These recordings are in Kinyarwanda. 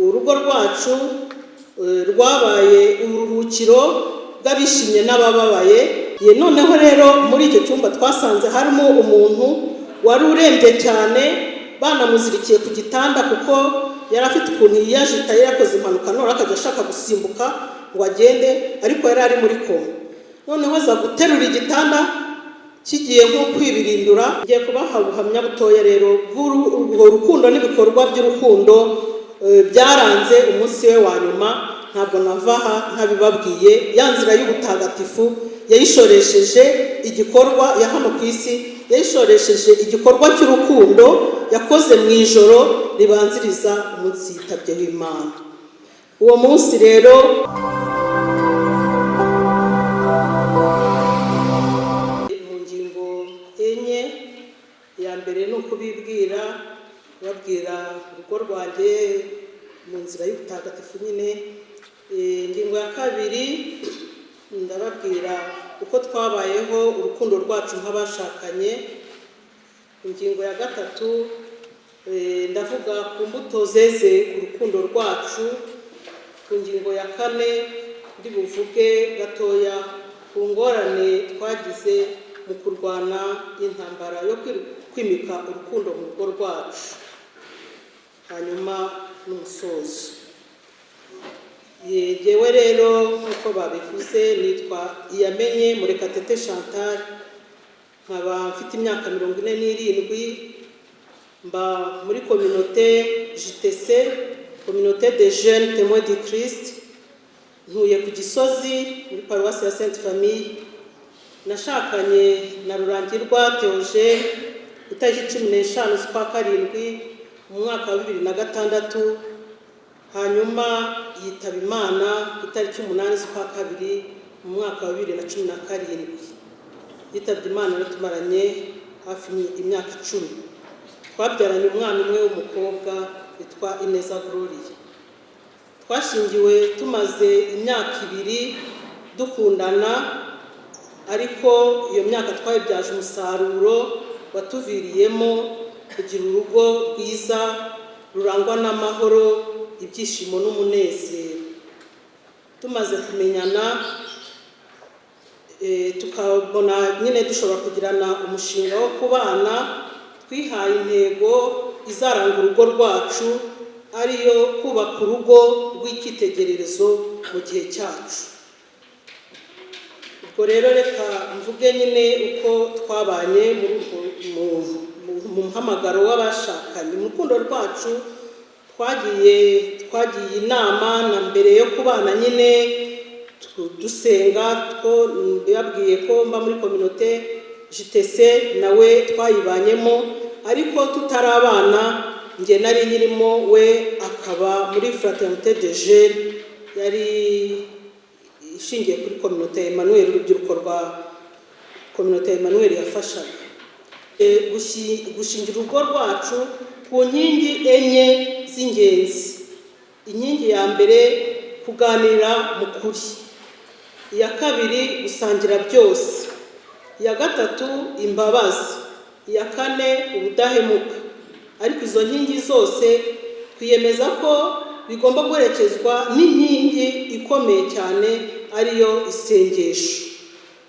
Urugo rwacu rwabaye uburuhukiro bw'abishimye n'abababaye. Ye, noneho rero muri icyo cyumba twasanze harimo umuntu wari urembye cyane, banamuzirikiye ku gitanda, kuko yari afite ukuntu yiyajita, yari yakoze impanuka, none akajya ashaka gusimbuka ngo agende, ariko yari ari muri koma. Noneho aza guterura igitanda kigiye nko kwibirindura. Ngiye kubaha ubuhamya butoya rero bw'urwo rukundo n'ibikorwa by'urukundo byaranze umunsi we wa nyuma. Ntabwo nava aha ntabibabwiye. Ya nzira y'ubutagatifu yayishoresheje igikorwa ya hano ku isi, yayishoresheje igikorwa cy'urukundo yakoze mu ijoro ribanziriza umunsi yitabyeho Imana. Uwo munsi rero, mu ngingo enye: iya mbere ni ukubibwira, kubabwira urugo rwanjye mu nzira y'ubutagatifu nyine. Ingingo ya kabiri, ndababwira uko twabayeho urukundo rwacu nk'abashakanye. Ingingo ya gatatu, ndavuga ku mbuto zeze ku rukundo rwacu. Ku ngingo ya kane, ndi buvuge gatoya ku ngorane twagize mu kurwana intambara yo kwimika urukundo mu rugo rwacu, hanyuma n'umusozo. Jyewe rero, nk'uko babivuze, nitwa Iyamenye Murekatete Chantal, nkaba mfite imyaka 47, mba muri communauté JTC, Communauté des Jeunes Témoins du Christ, ntuye ku Gisozi muri paruwasi ya Sainte Famille. Nashakanye na Rurangirwa Théogène itariki 15 z'ukwa karindwi mu mwaka wa 2006, hanyuma yitaba Imana ku itariki 8 z'ukwa kabiri mu mwaka wa 2017. Yitabye Imana rero tumaranye hafi imyaka 10. Twabyaranye umwana umwe w'umukobwa witwa Ineza Gloria. Twashyingiwe tumaze imyaka 2 dukundana, ariko iyo myaka twayibyaje umusaruro watuviriyemo kugira urugo rwiza rurangwa n'amahoro, ibyishimo n'umunezero. Tumaze kumenyana, tukabona nyine dushobora kugirana umushinga wo kubana, twihaye intego izaranga urugo rwacu, ariyo kubaka urugo rw'icyitegererezo mu gihe cyacu. Ubwo rero reka mvuge nyine uko twabanye muri urwo mu muhamagaro w'abashakanye. Mu rukundo rwacu twagiye inama na mbere yo kubana nyine, dusenga. Two yabwiye ko mba muri communauté JTC, nawe twayibanyemo, ariko tutarabana njye nari nyirimo, we akaba muri Fraternité de Jeunes yari ishingiye kuri communauté Emmanuel, urubyiruko rwa communauté Emmanuel yafashaga. Gushingira urugo rwacu ku nkingi enye z'ingenzi. Inkingi ya mbere, kuganira mu kuri; iya kabiri, gusangira byose; iya gatatu, imbabazi; iya kane, ubudahemuka. Ariko izo nkingi zose twiyemeza ko bigomba guherekezwa n'inkingi ikomeye cyane, ariyo isengesho.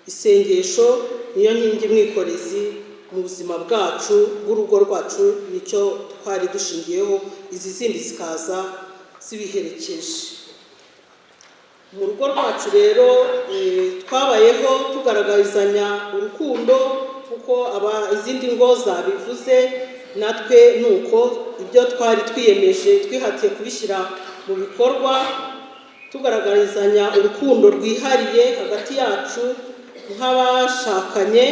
Isengesho niyo nkingi mwikorezi mu buzima bwacu bw'urugo rwacu, nicyo twari dushingiyeho, izi zindi zikaza zibiherekeje. Mu rugo rwacu rero, twabayeho tugaragarizanya urukundo, kuko aba izindi ngo zabivuze, natwe ni uko. Ibyo twari twiyemeje twihatiye kubishyira mu bikorwa, tugaragarizanya urukundo rwihariye hagati yacu nk'abashakanye,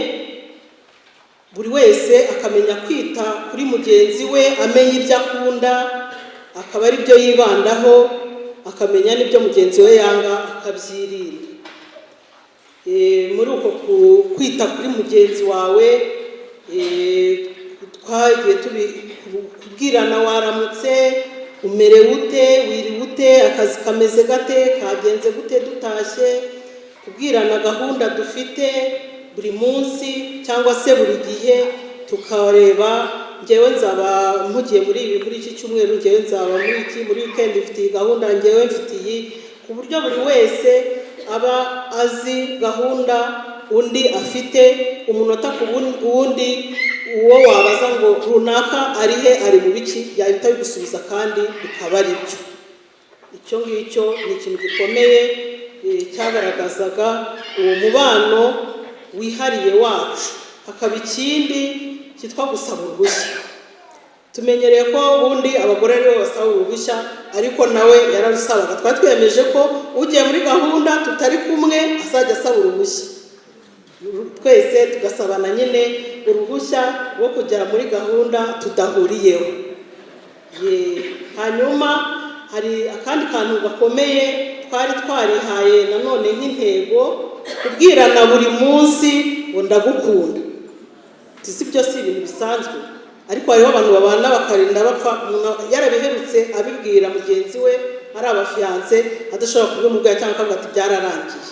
buri wese akamenya kwita kuri mugenzi we, amenya ibyo akunda akaba ari byo yibandaho, akamenya n'ibyo mugenzi we yanga akabyirinda. Muri uko kwita kuri mugenzi wawe, twagiye kubwirana: "Waramutse, umerewe ute, wiriwe ute, akazi kameze gate, kagenze gute dutashye?" Kubwirana gahunda dufite buri munsi cyangwa se buri gihe, tukareba Ngewe nzaba mpugiye muri ibi muri iki cyumweru, ngewe nzaba muri iki, muri weekend mfite iyi gahunda, ngewe mfite iyi, ku buryo buri wese aba azi gahunda undi afite umunota ku wundi. Uwo wabaza ngo runaka ari he, ari mu biki, yahita abigusubiza kandi bikaba ari byo. Icyo ngicyo ni ikintu gikomeye cyagaragazaga uwo mubano wihariye wacu. Hakaba ikindi cyitwa gusaba uruhushya. Tumenyereye ko ubundi abagore aribo basaba uruhushya, ariko nawe yararusabaga. Twari twiyemeje ko ugiye muri gahunda tutari kumwe azajya asaba uruhushya, twese tugasabana nyine uruhushya rwo kugera muri gahunda tudahuriyeho. Hanyuma hari akandi kantu gakomeye twari twarihaye nanone nk'intego: kubwirana buri munsi ngo "Ndagukunda". Si byo, si ibintu bisanzwe, ariko hariho abantu babana bakarinda bapfa, umuntu yarabiherutse abibwira mugenzi we ari abafiyanse, adashobora kubimubwira cyangwa akavuga ati "Byararangiye".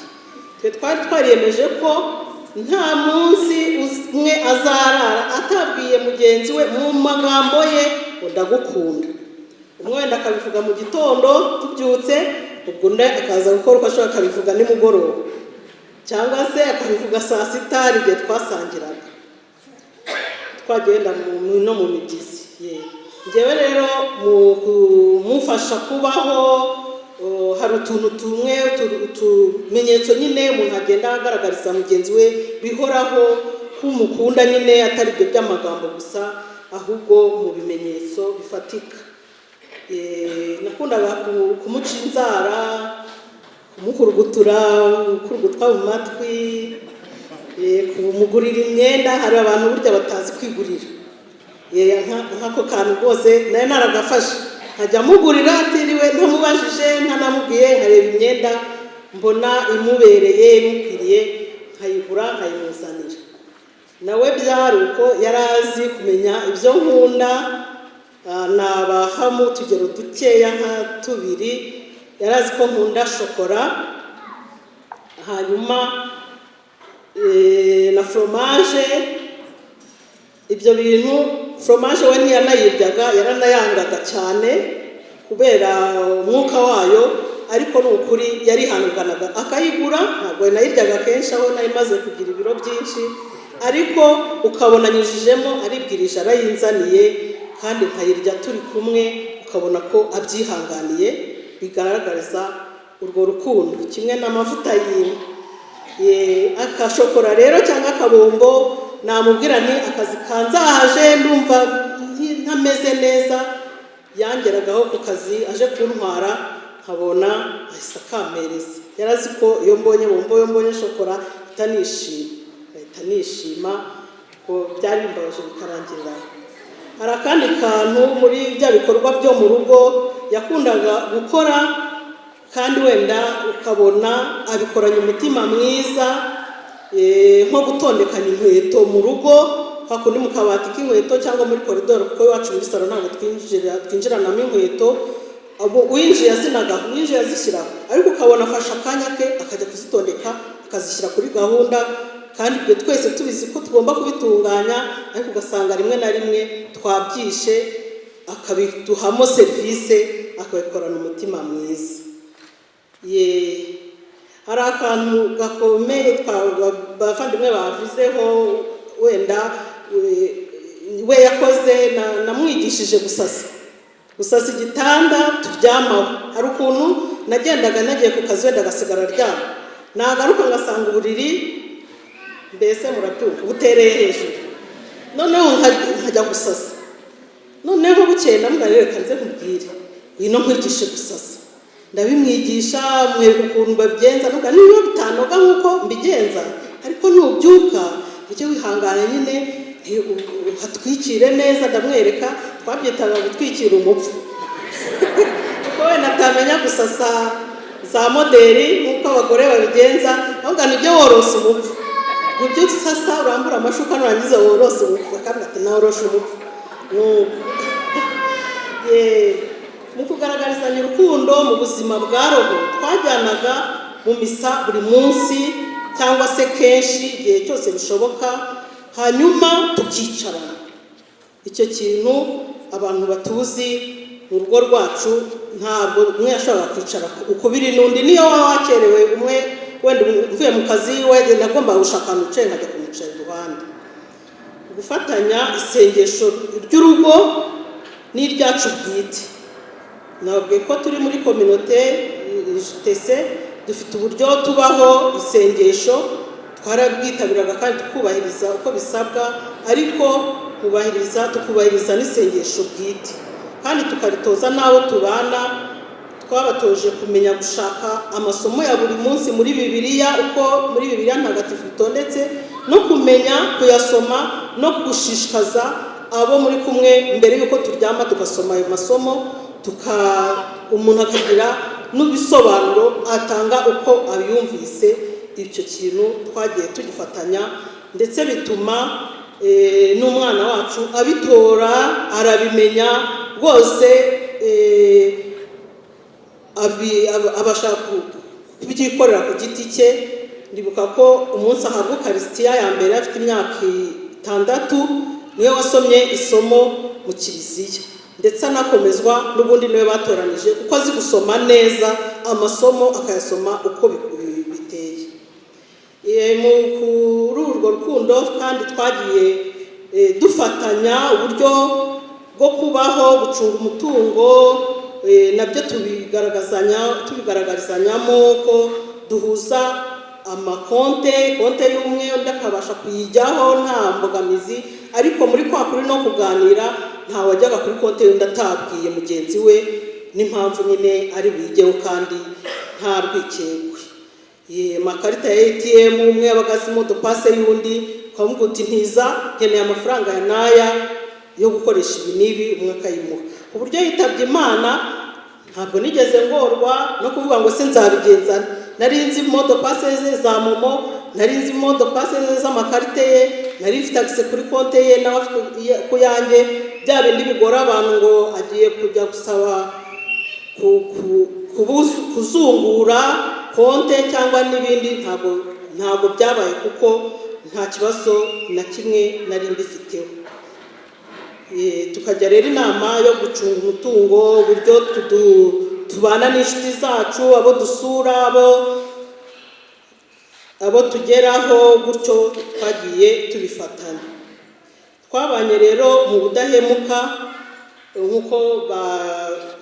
Twe twari twariyemeje ko nta munsi umwe azarara atabwiye mugenzi we mu magambo ye ngo "Ndagukunda". Umwe wenda akabivuga mu gitondo tubyutse, ubwo undi akaza gukora uko ashobora akabivuga nimugoroba, cyangwa se akabivuga saa sita, hari igihe twasangiraga twagenda no mu mibyizi. Ngewe rero mu kumufasha kubaho, hari utuntu tumwe, utumenyetso nyine umuntu agenda agaragariza mugenzi we bihoraho ko umukunda nyine, atari ibyo by'amagambo gusa, ahubwo mu bimenyetso bifatika. Nakundaga kumuca inzara, kumukurugutura, gukurugutwa mu matwi, kumugurira imyenda. Hari abantu burya batazi kwigurira. Nk'ako kantu rwose nari naragafashe, nkajya mugurira atiriwe ntamubajije, ntanamubwiye, nkareba imyenda mbona imubereye, imukwiriye, nkayigura nkayimuzanira. Nawe byari uko, yari azi kumenya ibyo nkunda. Nabahamo utugero dukeya nka tubiri. Yari azi ko nkunda shokora, hanyuma na foromaje. Ibyo bintu, foromaje we ntiyanayiryaga, yaranayangaga cyane kubera umwuka wayo, ariko ni ukuri yarihanganaga akayigura. Ntabwo nayiryaga kenshi aho nari maze kugira ibiro byinshi, ariko ukabona anyujijemo aribwirije arayinzaniye, kandi nkayirya turi kumwe, ukabona ko abyihanganiye, bigaragariza urwo rukundo. Kimwe n'amavuta y'inka, akashokora rero cyangwa akabombo, namubwira nti "Akazi kanzahaje, ndumva ntameze neza", yangeragaho ku kazi aje kuntwara, nkabona ahise akampereza. Yari azi ko iyo mbonye bombo, iyo mbonye shokora, mpita nishima, ngahita nishima, ko byari bimbabaje bikarangirira aho. Hari akandi kantu muri bya bikorwa byo mu rugo yakundaga gukora, kandi wenda ukabona abikoranye umutima mwiza, nko gutondekanya inkweto mu rugo, hakundi mu kabati k'inkweto cyangwa muri koridoro, kuko iwacu muri salo ntabwo twinjiranamo inkweto. Abo uwinjiye azinaga, uwinjiye azishyiraho, ariko ukabona afashe akanya ke akajya kuzitondeka, akazishyira kuri gahunda, kandi ibyo twese tubizi ko tugomba kubitunganya, ariko ugasanga rimwe na rimwe twabyishe, akabiduhamo serivisi, akabikorana umutima mwiza. Ye, hari akantu gakomeye bavandimwe bavuzeho, wenda we yakoze, namwigishije gusasa igitanda turyamaho. Hari ukuntu nagendaga nagiye ku kazi, wenda agasigara aryama, nagaruka ngasanga uburiri, mbese murabyumva, butereye hejuru. Noneho nkajya gusasa. Noneho bukeye ndamubwira: "Reka nze nkubwire, ngwino nkwigishe gusasa." Ndabimwigisha, mwereka ukuntu babigenza. Nubwo niba bitanoga nk'uko mbigenza, ariko nubyuka ujye wihangana nyine uhatwikire neza. Ndamwereka, twabyitaga gutwikira umupfu, kuko wenda atamenya gusasa za moderi nk'uko abagore babigenza, ahubwo nibyo worosa umupfu. Nibyo usasa, urambura amashuka, nurangiza worose umupfu. Akabwira ati "Naworoshe umupfu." Nuko mu kugaragarizanya urukundo mu buzima bwa roho, twajyanaga mu misa buri munsi cyangwa se kenshi igihe cyose bishoboka, hanyuma tukicarana. Icyo kintu abantu batuzi mu rugo rwacu, ntabwo umwe yashoboraga kwicara ukubiri n'undi. Niyo waba wakerewe, umwe wenda mvuye mu kazi, wenda nagombaga gushaka ahantu uciye nkajya kumwicara iruhande. Gufatanya isengesho ry'urugo n'iryacu bwite. Nababwiye ko turi muri communauté tese, dufite uburyo tubaho. Isengesho twarabwitabiraga kandi tukubahiriza uko bisabwa, ariko kubahiriza, tukubahiriza n'isengesho bwite, kandi tukaritoza n'abo tubana. Twabatoje kumenya gushaka amasomo ya buri munsi muri Bibiliya, uko muri Bibiliya Ntagatifu bitondetse, no kumenya kuyasoma, no gushishikaza abo muri kumwe mbere y'uko turyama tugasoma ayo masomo, tuka umuntu akagira n'ibisobanuro atanga uko abiyumvise. Icyo kintu twagiye tugifatanya, ndetse bituma n'umwana wacu abitora, arabimenya rwose, abasha kubyikorera ku giti cye. Ndibuka ko umunsi ahabwa ukarisitiya ya mbere, afite imyaka 6, niwe wasomye isomo mu kiliziya, ndetse anakomezwa n'ubundi niwe batoranije, kuko azi gusoma neza amasomo, akayasoma uko biteye. Kuri urwo rukundo kandi twagiye dufatanya uburyo bwo kubaho, gucunga umutungo, nabyo tubigaragarizanyamo ko duhuza amakonte, konte y'umwe undi akabasha kuyijyaho nta mbogamizi. Ariko muri kwa kuri no kuganira, nta wajyaga kuri konte y'undi atabwiye mugenzi we n'impamvu nyine ari buyigeho, kandi nta rwikekwe. Amakarita ya ATM, umwe yabaga azi mot de passe y'undi, ukamubwira uti: "Ntiza, nkeneye amafaranga ya n'aya yo gukoresha ibi n'ibi," umwe akayimuha. Ku buryo yitabye Imana, ntabwo nigeze ngorwa no kuvuga ngo se nzabigenza. Nari nzi mot de passe ze za MoMo, nari nzi mot de passe ze z'amakarite ye, nari mfite accès kuri konte ye, nawe afite ku yanjye. Bya bindi bigora abantu ngo agiye kujya gusaba kuzungura konte cyangwa n'ibindi, ntabwo byabaye, kuko nta kibazo na kimwe nari mbifiteho. Tukajya rero inama yo gucunga umutungo, uburyo tubana n'inshuti zacu, abo dusura, abo tugeraho, gutyo twagiye tubifatanya. Twabanye rero mu budahemuka, nk'uko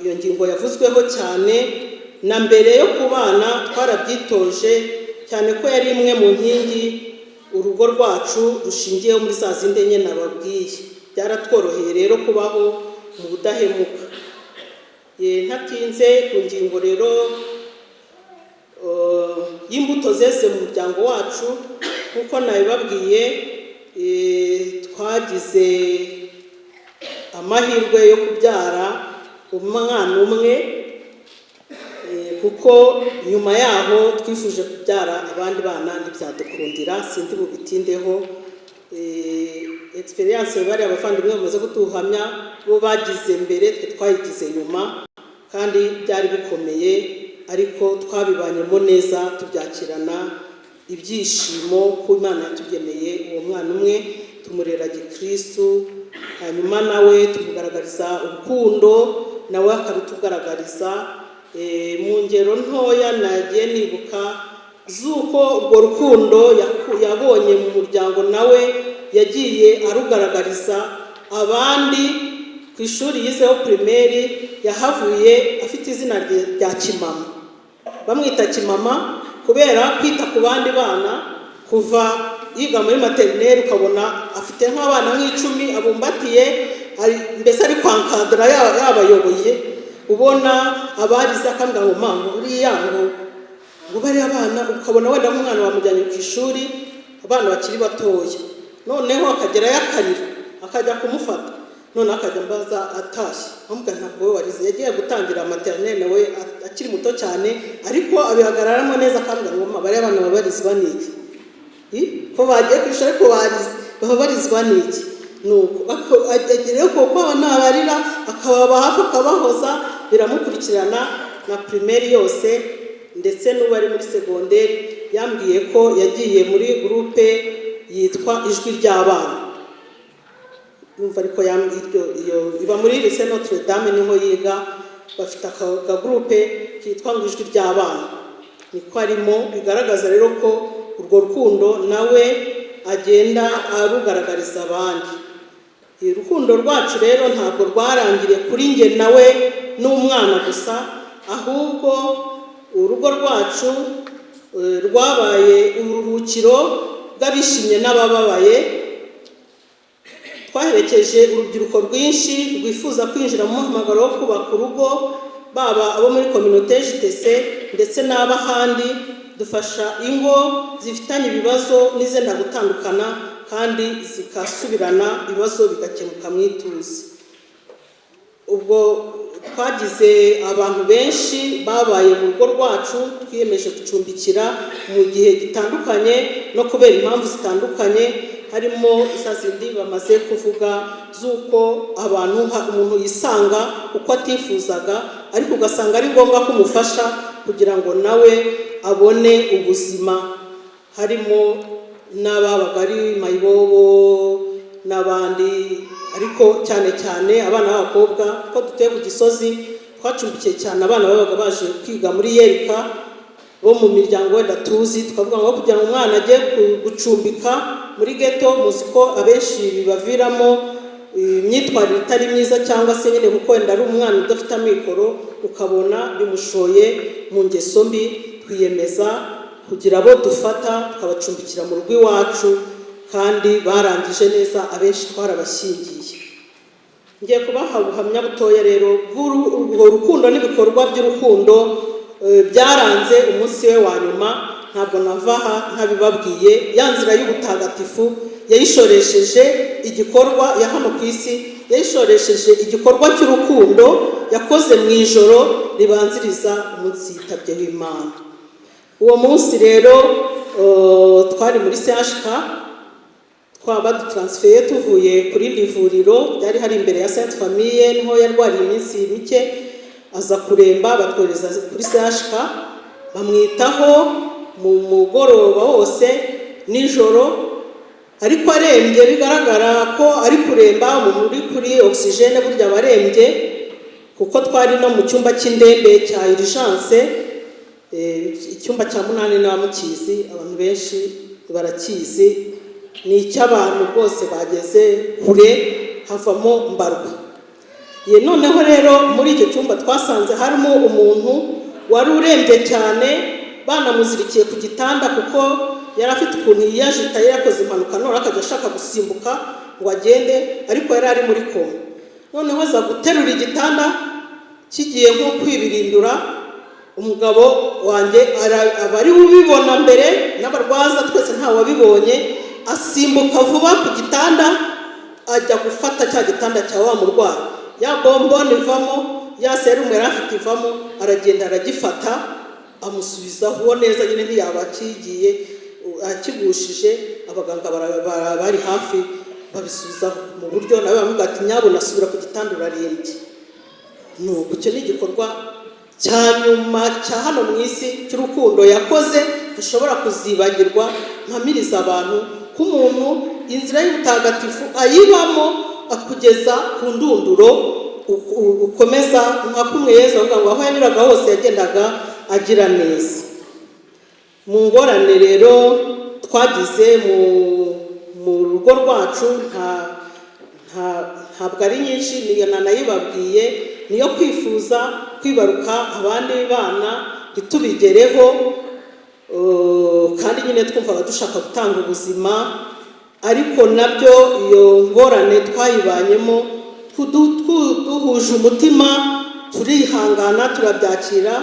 iyo ngingo yavuzweho cyane. Na mbere yo kubana twarabyitoje cyane, ko yari imwe mu nkingi urugo rwacu rushingiyeho muri za zindi enye nababwiye. Byaratworoheye rero kubaho mu budahemuka. Ntatinze ku ngingo rero y'imbuto zeze mu muryango wacu, nk'uko nabibabwiye, twagize amahirwe yo kubyara umwana umwe, kuko nyuma yaho twifuje kubyara abandi bana ntibyadukundira. Sindi bubitindeho. Expérience bariya abavandimwe bamaze kutuhamya, bo bagize mbere, twe twayigize nyuma, kandi byari bikomeye, ariko twabibanyemo neza, tubyakirana ibyishimo ko Imana yatugeneye uwo mwana umwe, tumurera gikristu, hanyuma nawe tumugaragariza urukundo, nawe akarutugaragariza. Mu ngero ntoya nagiye nibuka z'uko urwo rukundo yabonye mu muryango nawe yagiye arugaragariza abandi. Ku ishuri yizeho primaire, yahavuye afite izina rya Kimama. Bamwita Kimama kubera kwita ku bandi bana. Kuva yiga muri maternelle, ukabona afite nk'abana nk'icumi abumbatiye, mbese ari kwankadara, yabayoboye. Ubona abarize akambwira ngo: "Mama, uriya ngo bariya bana." Ukabona wenda nk'umwana bamujyanye ku ishuri, abana bakiri batoya, noneho akagerayo akarira, akajya kumufata, noneho akajya ambaza atashye, nkamubwira: "Ntabwo we warize." Yagiye gutangira maternelle nawe akiri muto cyane, ariko abihagararamo neza, akambwira ngo: "Mama, bariya bana babarizwa n'iki? Ko bagiye ku ishuri ariko barize, baba barizwa n'iki?" Nuko agerayo kuko abana barira, akababa hafi, akabahoza. Biramukurikirana na primaire yose, ndetse n'ubu ari muri secondaire. Yambwiye ko yagiye muri groupe yitwa Ijwi ry'Abana. Numva ariko iryo iyo iba muri Lycée Notre Dame, niho yiga. Bafite akagroupe kitwa ngo Ijwi ry'Abana, niko arimo. Bigaragaza rero ko urwo rukundo nawe agenda arugaragariza abandi. Urukundo rwacu rero ntabwo rwarangiriye kuri njye nawe n'umwana gusa, ahubwo urugo rwacu rwabaye uburuhukiro bw'abishimye n'abababaye. Twaherekeje urubyiruko rwinshi rwifuza kwinjira mu muhamagaro wo kubaka urugo, baba abo muri communauté JTC ndetse n'ab'ahandi. Dufasha ingo zifitanye ibibazo n'izenda gutandukana kandi zikasubirana, ibibazo bigakemuka mu ituze. Ubwo twagize abantu benshi babaye mu rugo rwacu twiyemeje gucumbikira mu gihe gitandukanye no kubera impamvu zitandukanye, harimo za zindi bamaze kuvuga z'uko abantu umuntu yisanga uko atifuzaga, ariko ugasanga ari ngombwa ko umufasha kugira ngo nawe abone ubuzima. Harimo n'ababaga ari mayibobo n'abandi, ariko cyane cyane abana b'abakobwa, kuko dutuye ku Gisozi, twacumbikiye cyane abana babaga baje kwiga muri ULK bo mu miryango wenda tuzi. Tukavuga ngo kugira ngo umwana ajye gucumbika muri ghetto, muzi ko abenshi bibaviramo imyitwarire itari myiza, cyangwa se nyine kuko wenda ari umwana udafite amikoro, ukabona bimushoye mu ngeso mbi. Twiyemeza kugira abo dufata tukabacumbikira mu rugo iwacu, kandi barangije neza, abenshi twarabashyingiye. Ngiye kubaha ubuhamya butoya rero bw'urwo rukundo n'ibikorwa by'urukundo byaranze umunsi we wa nyuma. Ntabwo nava aha ntabibabwiye. Ya nzira y'ubutagatifu yayishoresheje igikorwa ya hano ku isi, yayishoresheje igikorwa cy'urukundo yakoze mu ijoro ribanziriza umunsi yitabyeho Imana. Uwo munsi rero twari muri CHK, twaba dutaransifeye tuvuye kuri rindi vuriro ryari hari imbere ya Sainte Famille, niho yarwariye iminsi mike, aza kuremba, batwohereza kuri CHK. Bamwitaho mu mugoroba wose nijoro, ariko arembye, bigaragara ko ari kuremba. Umuntu uri kuri oxygène burya aba arembye, kuko twari no mu cyumba cy'indembe cya urgence, icyumba cya munani n'abamukizi, abantu benshi barakizi, ni icy'abantu rwose bageze kure, havamo mbarwa. Ye, noneho rero muri icyo cyumba twasanze harimo umuntu wari urembye cyane, banamuzirikiye ku gitanda, kuko yari afite ukuntu yiyajita, yari yakoze impanuka none akajya ashaka gusimbuka ngo agende, ariko yari ari muri koma. Noneho aza guterura igitanda kigiye nko kwibirindura. Umugabo wanjye aba ari we ubibona mbere n'abarwaza twese ntawe wabibonye. Asimbuka vuba ku gitanda, ajya gufata cya gitanda cya wa murwayi, ya bombone ivamo, ya serumu yari afite ivamo, aragenda aragifata, amusubizaho neza nyine, ntiyaba akigiye akigushije. Abaganga bari hafi babisubizaho mu buryo, nawe bamubwira ati: "Nyabuna asubira ku gitanda, urarembye." Nuko icyo ni igikorwa cya nyuma cya hano mu isi cy'urukundo yakoze ntashobora kuzibagirwa. Mpamiriza abantu ko umuntu inzira y'ubutagatifu ayibamo akugeza ku ndunduro, ukomeza nka kumwe Yezu avuga ngo aho yanyuraga hose yagendaga agira neza. Mu ngorane rero twagize mu rugo rwacu ntabwo ari nyinshi, niyo nanayibabwiye, niyo kwifuza kwibaruka abandi bana ntitubigereho, kandi nyine twumvaga dushaka gutanga ubuzima. Ariko nabyo iyo ngorane twayibanyemo duhuje umutima, turihangana, turabyakira.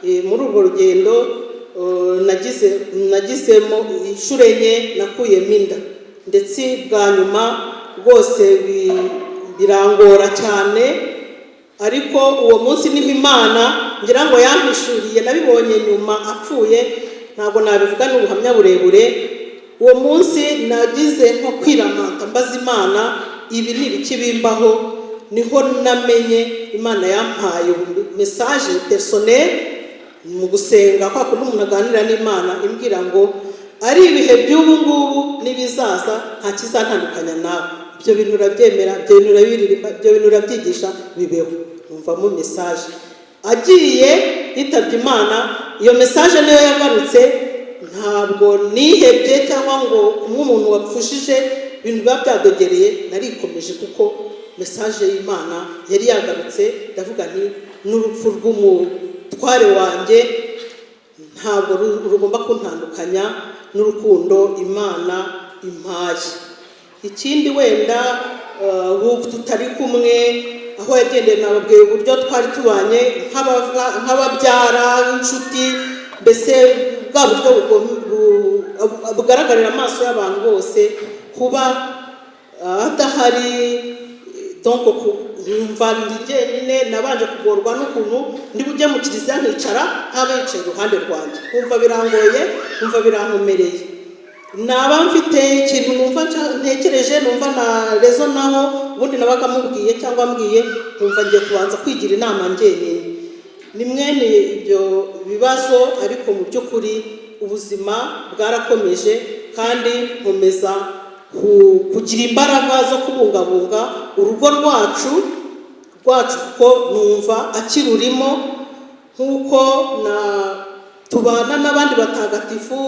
Muri urwo rugendo nagizemo inshuro enye nakuyemo inda, ndetse bwa nyuma rwose birangora cyane. Ariko uwo munsi niho Imana ngira ngo yampishuriye, nabibonye nyuma apfuye, ntabwo nabivuga, ni ubuhamya burebure. Uwo munsi nagize nko kwiramanta, mbaza Imana: "Ibi ni ibiki bimbaho?" Niho namenye Imana yampaye message personnel mu gusenga, kwa kundi umuntu aganira n'Imana, imbwira ngo ari ibihe by'ubu ngubu n'ibizaza, nta kizantandukanya nawe. Ibyo bintu urabyemera, ibyo bintu urabiririmba, ibyo bintu urabyigisha, bibeho. Numvamo message. Agiye yitabye Imana, iyo message niyo yagarutse. Ntabwo nihebye cyangwa ngo nk'umuntu wapfushije ibintu biba byadogereye. Narikomeje kuko message y'Imana yari yagarutse. Ndavuga nti: "N'urupfu rw'umutware wanjye ntabwo rugomba kuntandukanya n'urukundo Imana impaye." Ikindi wenda, ubu tutari kumwe aho yagendeye, nababwiye uburyo twari tubanye nk'ababyara, nk'inshuti, mbese bwa buryo bugaragarira amaso y'abantu bose. Kuba adahari, donc nkumva ndi jyenyine. Nabanje kugorwa n'ukuntu ndi bujye mu kiliziya nkicara ntaba yicaye iruhande rwanjye, nkumva birangoye, nkumva birankomereye. Naba mfite ikintu numva ntekereje, numva na rezo naho ubundi nabaga mubwiye cyangwa mbwiye, nkumva ngiye kubanza kwigira inama njyenyine. Ni mwene ibyo bibazo, ariko mu by'ukuri ubuzima bwarakomeje kandi nkomeza kugira imbaraga zo kubungabunga urugo rwacu kuko numva akirurimo. Nk'uko na tubana n'abandi batagatifu,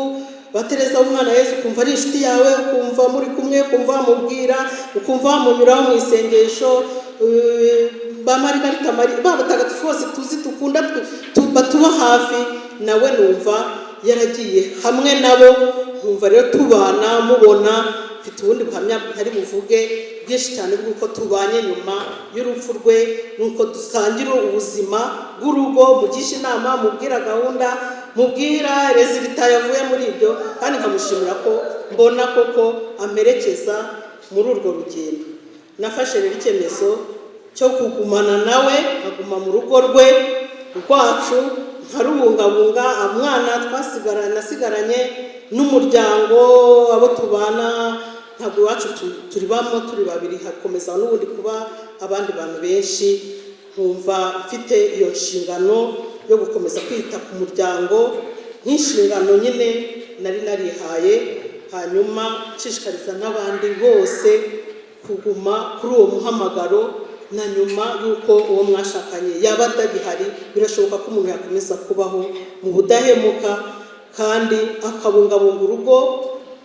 ba Tereza w'Umwana Yezu, ukumva ari inshuti yawe, ukumva muri kumwe, ukumva wamubwira, ukumva wamunyuraho mu isengesho, ba Marigarita ba batagatifu bose tuzi, dukunda, batuba hafi, nawe numva yaragiye hamwe nabo, nkumva rero tubana mubona. Mfite ubundi buhamya ntari buvuge bwinshi cyane bw'uko tubanye nyuma y'urupfu rwe, n'uko dusangira ubuzima bw'urugo, mugisha inama, mubwira gahunda, mubwira résultat yavuye muri ibyo, kandi nkamushimira ko mbona koko amperekeza muri urwo rugendo. Nafashe rero icyemezo cyo kugumana nawe, nkaguma mu rugo rwe rwacu, nkarubungabunga. Umwana nasigaranye n'umuryango, abo tubana, ntabwo iwacu turi bamo turi babiri, hakomeza n'ubundi kuba abandi bantu benshi. Nkumva mfite iyo nshingano yo gukomeza kwita ku muryango nk'inshingano nyine nari narihaye, hanyuma nshishikariza n'abandi bose kuguma kuri uwo muhamagaro na nyuma y'uko uwo mwashakanye yaba atagihari. Birashoboka ko umuntu yakomeza kubaho mu budahemuka kandi akabungabunga urugo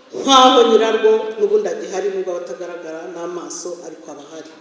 nk'aho nyirarwo n'ubundi agihari, nubwo aba atagaragara n'amaso, ariko aba ahari.